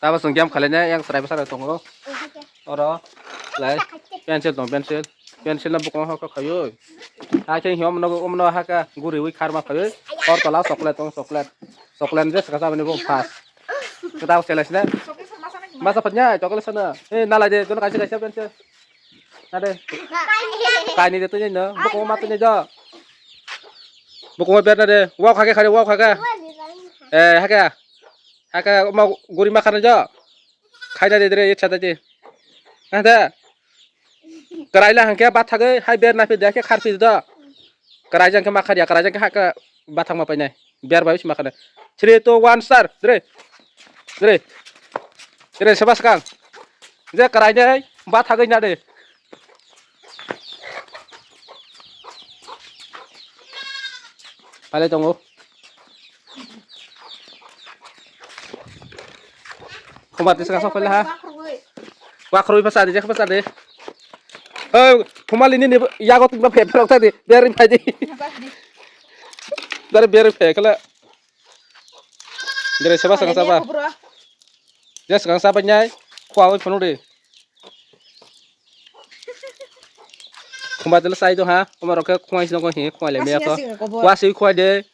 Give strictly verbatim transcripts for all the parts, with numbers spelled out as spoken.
Tabo chwng game khlaina yang chwrai bwsa rok tongo. Oro lai pencil tong, pencil. Pencil no bukung hok hok khaiwi. Hakhe hiyo umno, umno haka guriwi kharma khaiwi. Or tola chocolate tong, chocolate. Chocolate je saka sabani bo fast. Kita selesai na. Masa panya chocolate sana. Eh, nalai de, jono kaisa kaisa pencil. Nade. Kaini de tunya no. Bukung ma tunya jo. Bukung ber nade. Wak hake khare, wak hake. Eh, hake. Hake ma guri ma khana jo. Khaina de dre, ichha de. Nade. Karaila hangke bathagwi hai ber na phi de khe kharphi do. Karaijang khe ma kharya, karaijang khe haka bathang ma painai. Ber bai ma kharnai. Three, two, one, start. Dre. Dre. Dre, sebas kang. Je karainai bathagwi na de. Palai tongo. Khumbar tisa kasa pala ha. Wakrui pasa di, jekha pasa di. Hei, khumali nini yago tingba phe phe rok tadi. Beri phai di. Dari beri phe kala. Dari seba sanga saba. Jes kang saba nyai. Khwa oi phunu di. Khumba tele sai do ha, khumba rok khe khwai sino ko hi khwai le me ko. Wasi khwai de.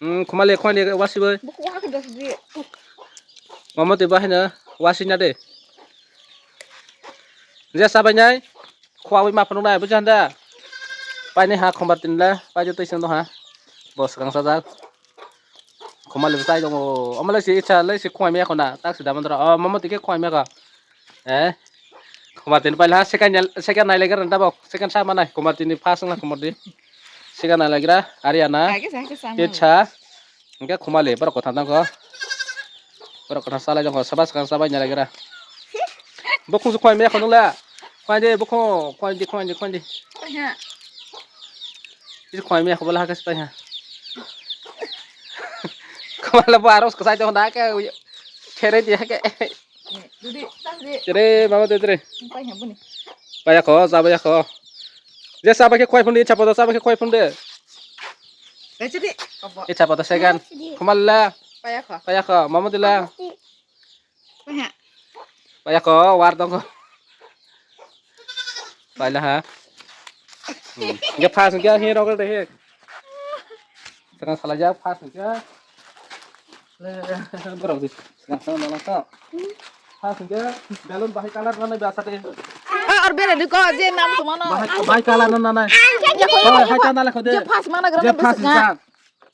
Hmm, khumba le khwai de wasi bai. Mama te bahai na wasi na de. Je sabai nai. Khwai ma phunuk nai buja handa. Pai ni ha khumba tin le, pai jo tei sino ha. Bos kang sa jak. Khumali bwsai tongo. Omo lai si icha lai si khwai maya khuna. Tak si damandra. Oh, mama tike khwai maya kha. Eh? Khumar tin paila second, second nai legra nda bok. Second sa manai. Khumar tin ni first na khumar di. Second nai legra. Ariana. Kaisa, kaisa. Pizza. Hingke khumali borok kotha tangkho. Borok kotha salai jongkho. Sabas kang sabai nai legra. Bokhung su khwai maya khunung la. Khwai de bokhung. Khwai di, khwai di, khwai di. Isi khwai maya khubala hakas pai ha. Khumala bo aros kasai jong da ke. Khere di ke. Dudi, tas di. Tere, mama de tere. Pai ha buni. Paya kho, saba ya kho. Je saba ke khwai phun de, chapa do saba ke khwai phun de. Pai chidi. Obo. E chapa do second. Khumala. Paya kho. Paya kho, mama de la. Paya. Paya ko war tong ko. Paila ha. Hmm. Ge phas ge hi rok de he. Sekarang salah jawab phas ge. Le, borok di. Sekarang sama malang to. Phas ge balloon bahai color mana biasa de. Ah, or bere di ko je nam to mano. Bahai, bahai color na na. Ya ko. Oh, hai ta na la ko de. Je phas mana gram. Je phas.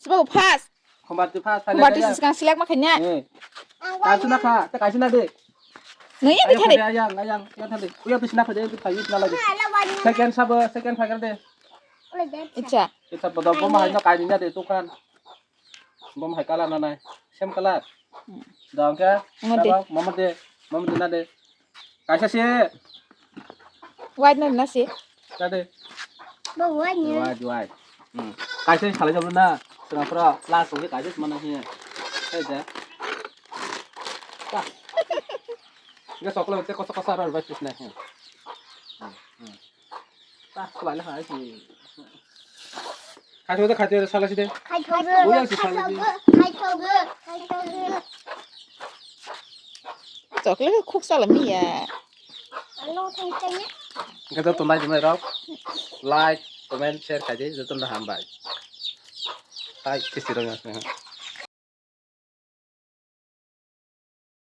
Sebab phas. Khumbar tu phas. Khumbar tu siskang selek ma khanya. Eh. Kaisa na kha, ta kaisa na de. Nang ya bithade. Ayang, ayang, ya thade. Uya tu sina khade, tu thai sina lagi. Second sabo, second phagar de. Icha. Icha bodo bo ma no kaini na de tu kan. Bo ma hai kala na nai. Sem kala. Dong ke. Mama de. Mama de. Mama de na de. Kaisa se. White na na se. Tade. Bo white ni. White, white. Hmm. Kaisa salai jabo na. Sengapura plus oke kaisa mana hi. Kaisa. Ta. Ga soklo te kosa kosa rar bai sis na. Hmm. Hmm. Ta, khwlai le hai si. Khai thogo de, khai thogo de, sala si de. Khai thogo, khai thogo, khai thogo, khai thogo. Chocolate khuk sala miya. Ano thang thang ya. Hingke joto nai tongnai rok like, comment, share khai di, joto no hambai. Tai kisi rok ya.